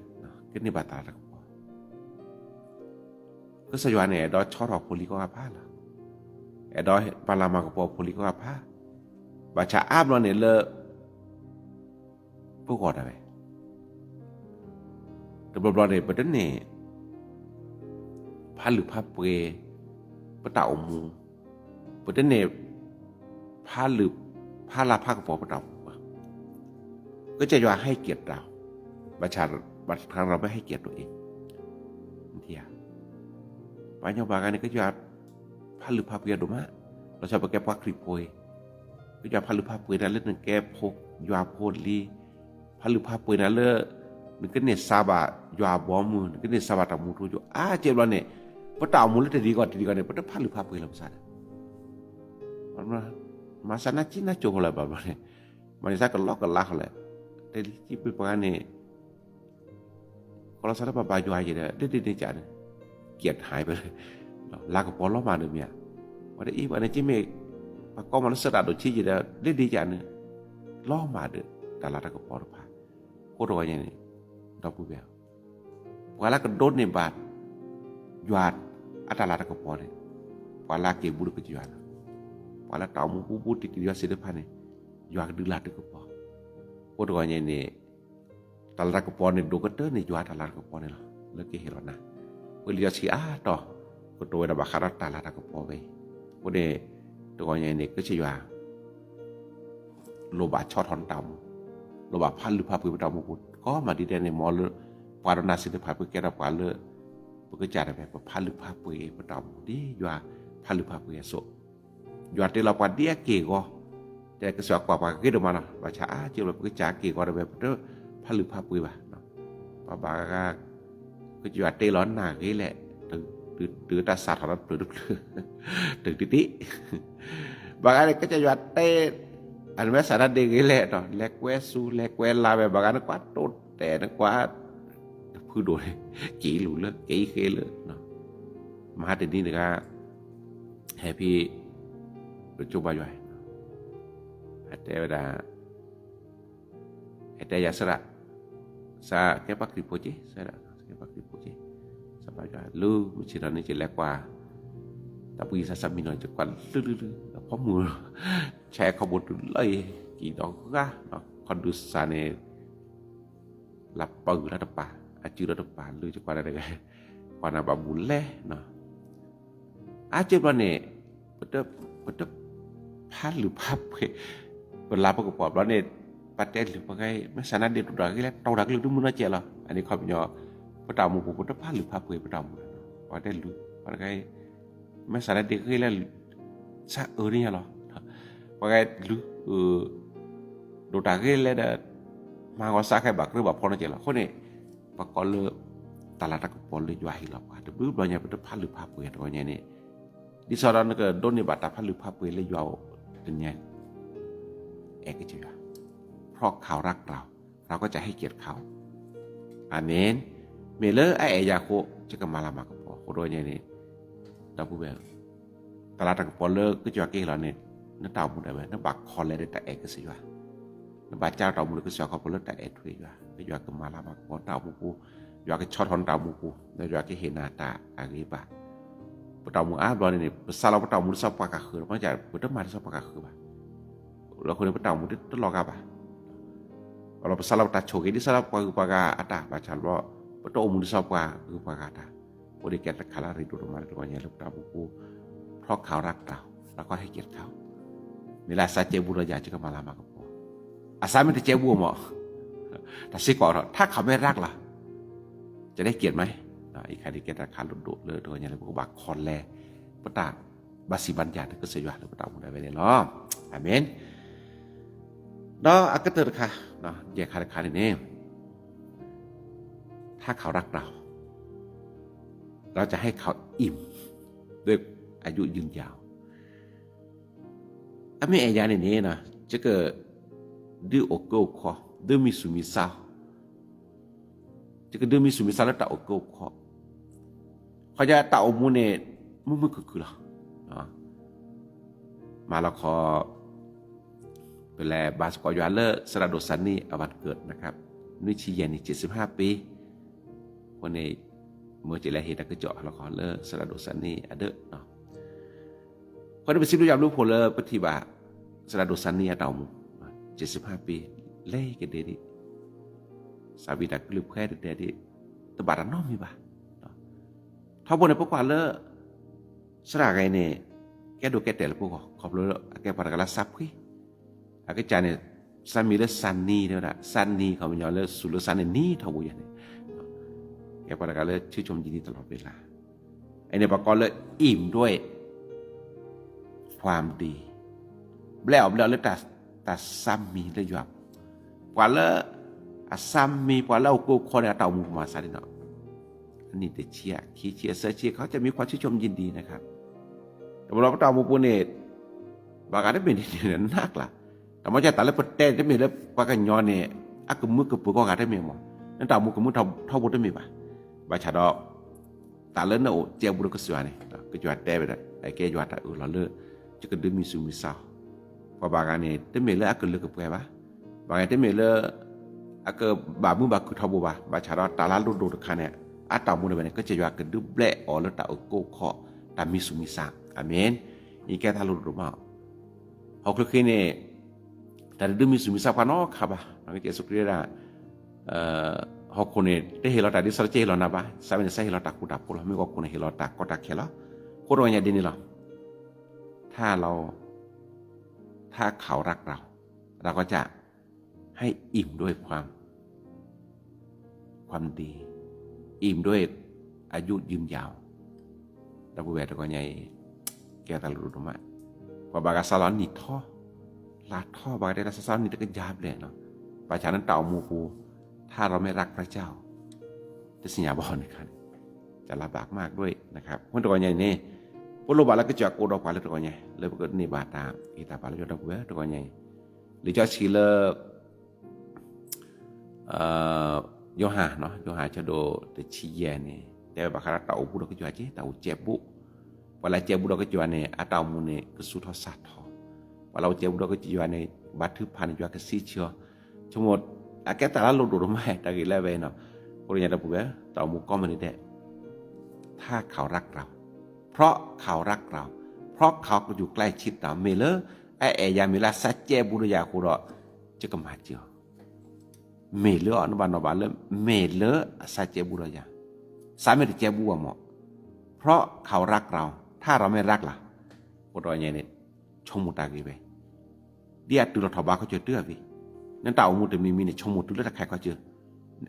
ကန့ၢ်ဘၣ်တၢ်လၤတၢ်ကပီၤ ကစၢ်ယွၤန့ၣ် အဲၣ်ဒိးဆီထီၣ်ဖိလံၤကိးဂၤဖးလီၤ. အဲၣ်ဒိးပာ်လၤမၤကပီၤဖိလံၤကိးဂၤဖး, ဘၣ်ဆၣ်အါဘျီန့ၣ်လၢ ပဂီၢ်ဒၣ်ဝဲ, တဘျီဘျီန့ၣ် ပတန့ၢ် ဖးလုၢ်ဖးပှ့ၤ ပတၢ်အိၣ်မူ, ပတန့ၢ် ဖးလုၢ် ဖးလၤဖးကပီၤပတၢ်အိၣ်မူဘၣ်. ကစၢ်ယွၤဟဲက့ၤတၢ်, ဘၣ်ဆၣ် ဘၣ်ဆၣ်ပဟဲက့ၤတၢ်အံၤ, ပှၤကညီဘၣ်ဂၤန့ၣ် ကစၢ်ယွၤ ဖးလုၢ်ဖးပှ့ၤအဒိၣ်မး, လီၤဆီပကဲပှၤခရံာ်ဖိအံၤ, ကစၢ်ယွၤဖးလုၢ်ဖးပှ့ၤနၤလၢနကဲဖိယွၤဖိလံၤ, ဖးလုၢ်ဖးပှ့ၤနၤလၢ နကန့ၢ်စၢ်ဘၣ်ယွၤအဘီအမုၢ်, နကန့ၢ်စၢ်ဘၣ်တၢ်မူထူယိာ်, အါကဲဘျီန့ၣ် ပတၢ်အိၣ်မူလၢတဒ်ဂီၢ်တဒ်ဂီၢ်န့ၣ် ပတဖးလုၢ်ဖးပှ့ၤလၢၤပစးဒီး မၤစၢၤနၤကံနၤကၠိဃီလၢၤဘၣ်ဘျီန့ၣ်, မၤန့ၢ်စၢ်ကလီကလါဃီလၢၤ, တဲလံကံပှ့ၤပှၤဂၤန့ၣ် ကလီစၢ်လၢပဘၣ်ယွၤယံၤဒီး ဒ်ဒ်န့ၣ်ကန့ၣ်, ကဲထါဖဲလၢ လၤကပီၤလီၤမၢ်ဒုးမ့ၢ်ဧါ, ဝဲဒၣ်အံၤပှၤန့ၣ်ကမ့ၢ် ပှၤကိးမးလၢဆၢတၢ်ဒိၣ်ဆံးယံၤဒီး ဒ်ဒ်ကန့ၣ်, လီၤမၢ်ဒုး တၢ်လၤတၢ်ကပီၤတဖၣ်, အဃိတဂီၢ်ညါန့ၣ်, ဒီပုၢ်ဝဲၢ် ပှၤလၢကဒိးန့ၢ်ဘၣ် ယွၤအတၢ်လၤတၢ်ကပီၤန့ၣ်, ပှၤလၢအက့ၤဘူးဒီးကစၢ်ယွၤလီၤ. ပှၤလၢတၢ်အိၣ်မူဘူးဘူးတံၢ်တံၢ်ယွၤသ့ၣ်တဖၣ်န့ၣ်, ယွၤကဒုးလၤတၢ်ကပီၤ, အဃိတဂီၢ်ညါန့ၣ်, တၢ်လၤတၢ်ကပီၤန့ၣ် ဒိၣ်ကတၢၢ်န့ၣ် ယွၤတၢ်လၤတၢ်ကပီၤန့ၣ်လီၤ. လၢကဟ့ၣ်လီၤနၤ, ပလံာ်စီဆှံအါတီၤ, ကတိၤဝဲဒၣ်ဘၣ်ဃးဒီးတၢ်လၤတၢ်ကပီၤဝဲအံၤ, အဃိန့ၣ်, တဂီၢ်ညါအံၤန့ၣ် ကစၢ်ယွၤ လိၣ်ဘၣ်ဆီထီၣ်နတၢ်အိၣ်မူ, လိၣ်ဘၣ်ဖးလုၢ်ဖးပှ့ၤပတၢ်အိၣ်မူပူၤ, ကိးမးဒ်တဲန့ၣ် မ်လၢ ပှၤဒီးနၤသ့ၣ်တဖၣ် ပကဲထီၣ်ပှၤလၢ ပကစၢ်တဖၣ် ပဖးလုၢ်ဖးပှ့ၤပတၢ်အိၣ်မူ ဒ်ယွၤဖးလုၢ်ဖးပှ့ၤအသိး, ယွၤတ့လီၤပှၤဒ်အက့ၢ်အဂီၤ, တဲကစၢ်ယွၤကွၢ်ပှၤဂ့ၤဒိၣ်မးလီၤ. ဘၣ်ဆၣ်အါက့ဘျီ ပကစၢ်အက့ၢ်အဂီၤတဖၣ် ပတဖးလုၢ်ဖးပှ့ၤဘၣ်. ပှၤဘၣ်ဂၤ ကစၢ်ယွၤတ့လီၤနၢ်ဂ့ၤလဲၣ်, တုၤတၢ်စးထီၣ်ဒီးတဖျၢၣ်တဖျၢၣ်, တုၤတံၢ်တံၢ်, ဘၣ်ဂၤန့ၣ် ကစၢ်ယွၤတ့ အမ့ၢ်စးထီၣ်ဒ့ဂ့ၤလဲၣ်ဒီး လဲၤကွဲစူၤ လဲၤကွဲလါဝဲ, ဘၣ်ဂၤန့ၣ် ကွၢ်တိတဲာ်န့ၣ် ကွၢ်တဖုဒိၣ်န့ၣ် က့ၤလူၤလၢ က့ၤဃ့လၢ, မဟါတနံၤတဂၤ ဟဲဖဲ ပကၠိဘါယွၤ, ဟဲတဲဝဲဒၣ် ဟဲတဲယၤစရၣ်, စးကဲပှၤခရံာ်ဖိက့, စးကဲပှၤခရံာ်ဖိက့, စးဘါယွၤ လူၤမုၢ်ဆ့ၣ်ထီၣ်န့ၣ် ကလဲၤကွၢ် တၢ်ပှံၤစးစးမံနီၤ ကကွၢ်လုၢ်လုၢ်လုၢ် အဖီမုၢ် ဆဲးခီဘိတုၤလီၤအံၤ ကံၣ်ဒီဂၤ, ခီဒုးစးန့ၣ် လၢပၢၢ်လၢတပၤ, အစုဒီးတပၤ လုၢ်ကကွၢ်ဒၣ်တဂၤ, ကွၢ်နၤဘၣ်ဘူးလဲၣ်နီၤ. အါကၢဘျီန့ၣ် ပတ, ပတဖးလုၢ်ဖးပှ့ၤ, ပလၤပကပီၤဘျီန့ၣ်, ပတဲလုၢ်ပှၤဂၤ, မဲာ်ဆန္ဒဒ့ဒိၣ်တၢ်ဂ့ၤလဲၣ်, တီၢ်တၢ်ကလုၢ်ဒုမုၢ်နီၢ်ကဲလီၤ. အန့ၣ်ခီပညီ, ပတၢ်အိၣ်မူပူၤ ပတဖးလုၢ်ဖးပှ့ၤပတၢ်အိၣ်မူ, ပှၤတဲလုၢ်ပှၤဂၤ, မဲာ်ဆန္ဒဒ့ဂ့ၤလဲၣ်, ဆၢအၢန့ၣ်လီၤ. ပှၤဂၤလုၢ် ဒိၣ်တၢ်ဂ့ၤလဲၣ်ဒီး, မၤဂီၤစးခဲဘၣ်ကြၢးဘၣ်ဖီနီၢ်ကဲလီၤ. အဃိန့ၣ်, ပကိးလၢ တၢ်လၤတၢ်ကပီၤလၢယွၤဟ့ၣ်လီၤပှၤ တဘျုးဘျီညါ ပတဖးလုၢ်ဖးပှ့ၤတဂီၢ်ညါန့ၣ်, ဒ်သိးဒီးနကဒိးန့ၢ်ဘၣ်တၢ်ဖးလုၢ်ဖးပှ့ၤလၢယွၤအိၣ်တနံၤ, အဲၣ်ကစၢ်ယွၤ, ဖီၣ်ခးရၢ်ကြၢ်, ရၢ်ကီၢ်စးဟ့ၣ်ကဲတခါ, အၤမ့ၣ်, မ့ၢ်လၢအအဲၣ်ယၤအဃိ ယကမၤလၤမၤကပီၤအဃိတဂီၢ်ညါန့ၣ်, ဒီပုၢ်ဝဲၢ် တၢ်လၤတၢ်ကပီၤလၢကစၢ်ယွၤကဟ့ၣ်လီၤန့ၣ်, နတၢ်အိၣ်မူဒၣ်ဝဲ နဘၣ်ခီလဲဒီးတၢ်အဲၣ်ကစၢ်ယွၤ, နဘၣ်ကၢတၢ်အိၣ်မူလၢကစၢ်ယွၤခီဖျိလၢတၢ်အဲၣ်ထွဲယွၤ, ကစၢ်ယွၤကမၤလၤမၤကပီၤနတၢ်အိၣ်မူပူၤ, ယွၤကဆီၣ်ထွဲနတၢ်အိၣ်မူပူၤ, ဒီးယွၤကဟ့ၣ်နၤတၢ်အဂ့ၤဘၣ်. ပတၢ်အိၣ်မူအါဘျီန့ၣ် ပစးလီၤပတၢ်အိၣ်မူဒ်သိးပှၤကဃၢၤ, ပတမၤဒ်သိးပှၤကဃၢၤဘၣ်. လၢအဃိန့ၣ် ပတၢ်အိၣ်မူတလီၤဂာ်ဘၣ်. ပစးလီၤပတၢ်ဆိၣ်ဂ့ၤဒ်သိးပှၤဂုၤပှၤဂၤအတၢ်, ဘၣ်ဆၣ်ဒီး ပတအိၣ်မူဒ်သိးပှၤဂုၤပှၤဂၤအတၢ်. အဃိန့ၣ်ကဲတၢ်တခါလၢအရ့ဒိၣ်ဒိၣ်မးလၢတဂီၢ်ညါလၢပတၢ်အိၣ်မူပူၤ, ဖီၣ်ခးရၢ်ကြၢ်, ရၢ်ကီၢ်ဟ့ၣ်ကဲတခါ, မ့ၢ်လၢအစးကဲဘူးဒီးယၤ ယကမၤလၤမၤကပီၤ, အစးမ့ၢ်တကဲဘူးမး, တၢ်စ့ၢ်ကီးဒီး ထါခးမ့ၢ်ရၢ်လီၤ, ကဲဒ်ကဲမး, အံၤခါဒ်ကဲတၢ်တခါလၢဒိၣ်လၢတဂီၢ်ညါလၢပကဘၣ်ခီလဲ ပတၢ်ဘၣ်စံးဘၣ်ယၤလၢကစၢ်ယွၤလၢပတၢ်အိၣ်မူဒၣ်ဝဲန့ၣ်လီၤ. အၤမ့ၣ်. ဒီးအကတၢၢ်တခါ, ယဲၢ်ခါတခါန့ၣ်န့ၣ်, ထါခးရၢ်ကြၢ်, เราจะให้เขาอิ่มด้วยอายุยืนยาว. အမ့ၢ်အဲၣ်ယၤန့ၣ်န့ၣ်, ယကဒုးအိၣ်ကၢအိၣ်ခီ, ဒုးမံဆူၣ်မံဆါ ယကဒုးမံဆူၣ်မံဆါလၢတၢ်အိၣ်ကၢအိၣ်ခီ, ခီယတၢ်အိၣ်မူန့ၣ် မုာ်မုာ်ခုၣ်ခုၣ်လီၤ. မၤလီၤခီ, ပလဲၤဘါသကိးယွၤလၢသရၣ်ဒိၣ်စၤနံအဝၤတကၢၢ်, နွံဆံယဲၢ်နံၣ်, ဆံးဆံးဟါပ့, အဃိန့ၣ် မ့ၢ်ကလဲၤဟ့ၣ်တၢ်ကစီၣ်လီၤခီလၢသရၣ်ဒိၣ်စၤနံအဒၢး အဃိန့ၣ် ပစံးဘျုးယွၤဘျုးဖှိၣ်လၢပထံၣ်ဘၣ် သရၣ်ဒိၣ်စၤနံအတၢ်အိၣ်မူ, ဆံးဆံးဟါပ့, လဲၤကဒဲဒ်, စးဝံတၢ်ကလုၢ်ဖှဲတဒဲဒ်, တဘၣ်တၢ်နီတမံၤဘၣ်. ထီဘိန့ၣ် ပကွၢ်လၢ သရၣ်ဂၤအံၤန့ၣ် ကဲဒိၣ်ကဲတဲာ်လၢပဂီၢ် ခီဖျိလၢအကဲပှၤတဂၤလၢသးဖှံ, အကစၢ်န့ၣ် သးမံၤလၢစၤနံတဲဝဲဒၣ်, စၤနံ ခီပညီလၢစူၤလၢသးန့ၣ်နံထီဘိယၤန့ၣ်, ကဲပှၤတဂၤလၢ ชื่นชมยินดีตลอดเวลา. အန့ၣ်ပှၤကိးလၢ อิ่มด้วยความดี, ဘျဲၣ်အီၤဘျဲၣ်အီၤလၢ တၢ်သးမံၤလၢယွၤ, ပှၤလၢ အသးမံၤ ပှၤလၢအအိၣ်ကၢအိၣ်ခီန့ၣ် အတၢ်အိၣ်မူပမၤသးဒ်နီၤ, အနံၣ်တဆံ အခံဆံ အသၢဆံ เขาจะมีความชื่นชมยินดีนะครับ. တဘျီပတၢ်အိၣ်မူပူၤန့ၣ် ဘၣ်ဂၤတမ့ၢ်န့ၣ်နးကျါ, တၢ်မ့ၢ်ကတၢ်လၢပတဲန့ၣ် တမ့ၢ်လၢပှၤကညီန့ၣ် အကမုာ်ကပၢၤကီၢ်ဂၤတမ့ၢ်မး, နတၢ်အိၣ်မူကမုာ်ထီဘိတမ့ၢ်ဘၣ်. ဘၣ်ဆၣ်ဒီး တၢ်လၢနအိၣ်ကဲဘူးဒီးကစၢ်ယွၤန့ၣ် ကစၢ်ယွၤတဲဝဲဒၣ် အကဲယွၤတၢ်အၢၣ်လီၤလၢ ယကဒုးမံဆူၣ်မံဆါအီၤ, ပှၤဘၣ်ဂၤန့ၣ် တမ့ၢ်လၢအကလုၢ်ကပှဲၤဘၣ်, ဘၣ်ဂၤတမ့ၢ်လၢ အကဘၣ်မုာ်ဘၣ်ခုၣ်ထီဘိဘၣ်, ဘၣ်ဆၣ်ဒီးတၢ်လၢအလိၣ်ဒိၣ်တခါန့ၣ် အတၢ်အိၣ်မူဒၣ်ဝဲန့ၣ် ကစၢ်ယွၤကဒုးဘျဲၣ်အီၤလၢတၢ်အိၣ်ကၢအိၣ်ခီ တၢ်မံဆူၣ်မံဆါ, အၤမ့ၣ်. အံၤကဲတၢ်လိၣ်ဒိၣ်ဒိၣ်မး, ဟီၣ်ခိၣ်ချၢဃ့န့ၣ် တၢ်တဒုးမံဆူၣ်မံဆါပှၤနီတခါဘၣ်, ကစၢ်ယ့ၣ်ၡူးခရံာ်ဝဲဒၣ် ဟီၣ်ခိၣ်န့ၣ် တဟ့ၣ်လီၤတၢ်ဒ်သိးကဟ့ၣ်လီၤနၤဘၣ်, စးဝဲန့ၣ် စးဟ့ၣ်လီၤတၢ်ဃူတၢ်ဖိးလီၤ, မ့ၢ်ဟီၣ်ခိၣ်န့ၣ်ဟ့ၣ်လီၤတၢ်ကီတၢ်ခဲလီၤ. အဃိတဂီၢ်ညါဒ်န့ၣ်လီၤ, ထါလီၤ, ထါခးရၢ်ကြၢ်, เราก็จะให้อิ่มด้วยความ ความดี, อิ่มด้วยอายุยืนยาว. ဒီပုၢ်ဝဲၢ်တဂီၢ်ညါအံၤ ကဲတၢ်လိၣ်ဒိၣ်ဒိၣ်မး, ပှၤဘၣ်ဂၤစးလီၤနံၣ်ထီ, လါထီ, ဘၣ်ဂၤတဲလၢစးလီၤနံၣ်တကယၤဘျဲၣ်နီၤ, ဘၣ်ဆၣ်လၢနတၢ်အိၣ်မူပူၤ ถ้าเราไม่รักพระเจ้า တသ့ၣ်ညါဘၣ်န့ၣ်ခါန့ၣ် จะลำบากมากด้วยนะครับ. အဃိတဂီၢ်ညါအံၤန့ၣ် ပလိၣ်ဘၣ်လၢကစၢ်ယွၤကအိၣ်ဒီးပှၤလၢတဂီၢ်ညါ လၢပကန့ၢ်ဘၣ်တၢ်ဂံၢ်တၢ်ဘါလၢယွၤ ဒီပုၢ်ဝဲၢ်တဂီၢ်ညါအံၤ, လံာ်စီဆှံလၢ ယိၤဟၣ်, ယိၤဟၣ်ဆၢဒိၣ်တဆံယဲၢ်န့ၣ် တဲဝဲဘၣ်ဃးဒီးတၢ်အိၣ်ဘူးဒီးကစၢ်ယွၤက့, တၢ်အိၣ်ကဲဘူး, ပှၤလၢအကဲဘူးဒီးကစၢ်ယွၤန့ၣ် အတၢ်အိၣ်မူန့ၣ် ကဆူၣ်ထီၣ်စၢ်ထီၣ်, ပှၤလၢအကဲဘူးဒီးကစၢ်ယွၤန့ၣ် ဘါထုကဖၣ်န့ၣ် ယွၤကစံးဆၢအီၤ, ဆိကမိၣ် အကဲတၢ်လၢလိၣ်ဒိၣ်ဒိၣ်မး တၢ်ဂ့ၢ်လၢအဝဲအံၤနီၤ. အဃိတဂီၢ်ညါ ဒီပုၢ်ဝဲၢ် တၢ်အိၣ်မူကိးမုၢ်နံၤဒဲး ถ้าเขารักเรา, เพราะเขารักเรา, เพราะเขาอยู่ใกล้ชิดเรา မ့ၢ်လၢ အအဲၣ်ယၤမ့ၢ်လၢအစးကဲဘူးဒီးယၤအဃိဒီး ယကမၤစၢၤအီၤ, မ့ၢ်လၢအီၤ နဘၣ်နီၣ်ဘၣ်လၢ မ့ၢ်လၢအစးကဲဘူးဒီးယၤ, စးမ့ၢ်တကဲဘူးဘၣ်မၢ်, เพราะเขารักเรา ถ้าเราไม่รักล่ะ အဃိဒီးန့ၣ် ဆိကမိၣ်တၢ်ဂ့ၢ်ဝဲ ဒ်အတုၤလီၤထီၣ်ဘါခီကၢၢ်တုၤအဂ့ၢ်, နတၢ်အိၣ်မူတမံၤမံၤန့ၣ် ဆိကမိၣ်တုၤလၢတၢ်ခါခီကၢၢ်,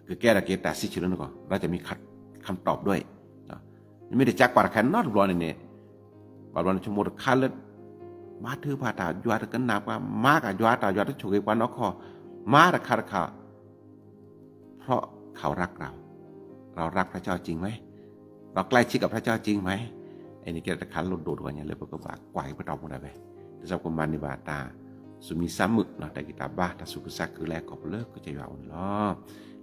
ကကဲထီၣ်က့ၤတၢ်စံးဆၢလၢနဂီၢ် ဒီးကမ့ၢ် คำตอบด้วย, နမ့ၢ်တကးကွၢ်တခါနီတဘျီန့ၣ်န့ၣ်, ဘၣ်ဘျီန့ၣ် ဆိကမိၣ်တခါလၢ မၤထုကဖၣ်တၢ်ယွၤတကနၣ်ပှၤ, မၤကယွၤတၢ်ယွၤတဆိၣ်ဂ့ၤပှၤနီၢ်ခီ, မၤတခါတခါ เพราะเขารักเรา เรารักพระเจ้าจริงไหม เราใกล้ชิดกับพระเจ้าจริงไหม, အန့ၣ်ကဲတၢ်တခါလၢဒိၣ်တဂၤညါလၢပကဘၣ်ကွၢ်က့ၤပတၢ်အိၣ်မူဒၣ်ဝဲ, ဒ်သိးပကမၤန့ၢ်ဘၣ်တၢ်သူၣ်မံသးမုာ် တၢ်ဂံၢ်တၢ်ဘါ တၢ်သူၣ်ခုသးခုလၢဟဲခီဖျိလၢကစၢ်ယွၤအ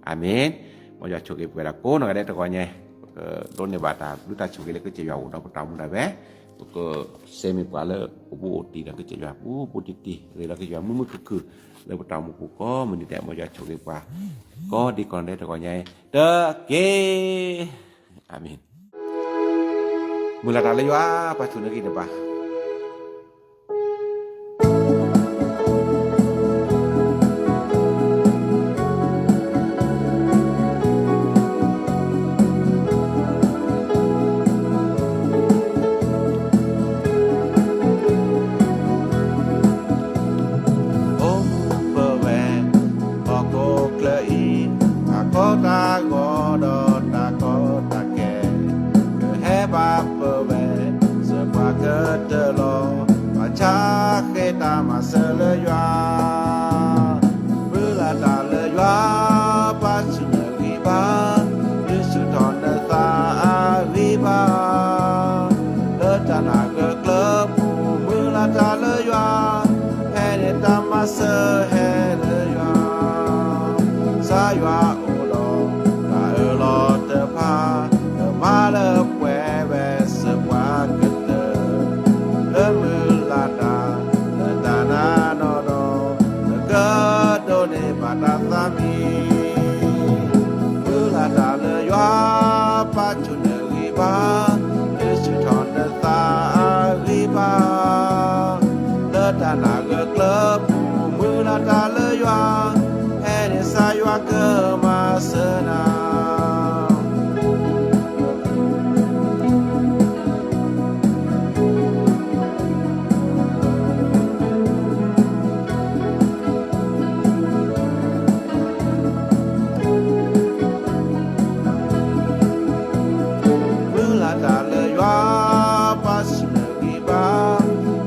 အိၣ်န့ၣ်လီၤ. အၤမ့ၣ်. မ်ယွၤဆိၣ်ဂ့ၤပှဲၤဒီးကိးနီၢ်ဂၤဒဲးတဂီၤညါ, ပကဒိးန့ၢ်ဘၣ်တၢ်ဘျုးတၢ်ဆိၣ်ဂ့ၤလၢကစၢ်ယွၤအအိၣ်ဒီးပတၢ်အိၣ်မူဒၣ်ဝဲ, ပကစဲးမ့ၢ်ပှၤလၢကအိၣ်ဘူးအိၣ်တံၢ်ဒီးကစၢ်ယွၤဘူးဘူးတံၢ်တံၢ်, ရ့လီၤကစၢ်ယွၤမုာ်မုာ်ခုၣ်ခုၣ် လၢပတၢ်အိၣ်မူပူၤကိးမုၢ်နံၤဒဲး, မ်ယွၤဆိၣ်ဂ့ၤပှၤ ကိးဒံးကိးနီၢ်ဂၤဒဲးတဂီၤညါတက့ၢ်. အၤမ့ၣ်. မုၢ်လၢ်တၢ်လၢယွၤ ပာ်ဆူၣ်နဂံၢ်နဘါ အိၣ်မူပဝဲ ဟီၣ်ခိၣ်ချၢအံၤ, တၢ်ကီတၢ်ခဲဒီးတၢ်ကီတၢ်ခဲ, ကဟဲဘၣ်ပဝဲ စၢၤပှၤကတၢၢ်လီၤ, ဘၣ်ဆၣ်ဃ့တၢ်မၤစၢၤလၢယွၤ, မုၢ်လၢ်တၢ်လၢယွၤ ပာ်ဆူၣ်နဂံၢ်ဘါ, ဒုးဆူၣ်ထီၣ်နသးအဂံၢ်ဘါ လၢတၢ်နာ်ဂၢၢ်ကျၢၤပူၤ, မုၢ်လၢ်တၢ်လၢယွၤ, ဖဲန့ၣ်တၢ်မၤစၢၤဟဲလၢယွၤ, ကစၢ်ယွၤအိၣ်ဒီး တၢ်အၢၣ်လီၤတဖၣ်, ကမၤလၢပှဲၤဝဲစၢၤပှၤကတၢၢ်, လၢမုၢ်လၢ်တၢ် လၢတၢ်နာ်နီၢ်ဒီး, ကကဒိးန့ၢ်ဘၣ်တၢ်သးမံ မုၢ်လၢ်တၢ်လၢယွၤ ပာ်ဆူၣ်နဂံၢ်ဘါ, ဒုးဆူၣ်ထီၣ်နသးအဂံၢ်ဘါ, လၢတၢ်နာ်ဂၢၢ်ကျၢၤပူၤ, မုၢ်လၢ်တၢ်လၢယွၤ, ဖဲန့ၣ်ကစၢ်ယွၤကမၤစၢၤနၤ မုၢ်လၢ်တၢ်လၢယွၤ ပာ်ဆူၣ်နဂံၢ်ဘါ,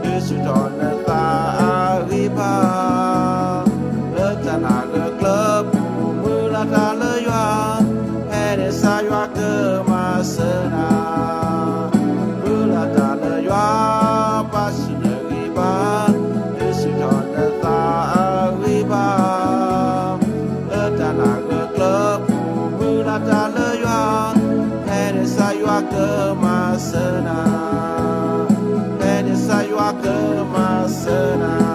ဒုးဆူၣ်ထီၣ်နသးအဂံၢ်ဘါ, လၢတၢ်နာ်ဂၢၢ်ကျၢၤပူၤ, မုၢ်လၢ်တၢ်လၢယွၤ, ဖဲန့ၣ်ကစၢ်ယွၤကမၤစၢၤနၤ မုၢ်လၢ်တၢ်လၢယွၤ, ပာ်ဆူၣ်နဂံၢ်ဘါ, ဒုးဆူၣ်ထီၣ်နသးအဂံၢ်ဘါ, လၢတၢ်နာ်ဂၢၢ်ကျၢၤပူၤ, မုၢ်လၢ်တၢ်လၢယွၤ, ဖဲန့ၣ်ကစၢ်ယွၤကမၤစၢၤနၤ, ဖဲန့ၣ်ကစၢ်ယွၤကမၤစၢၤနၤ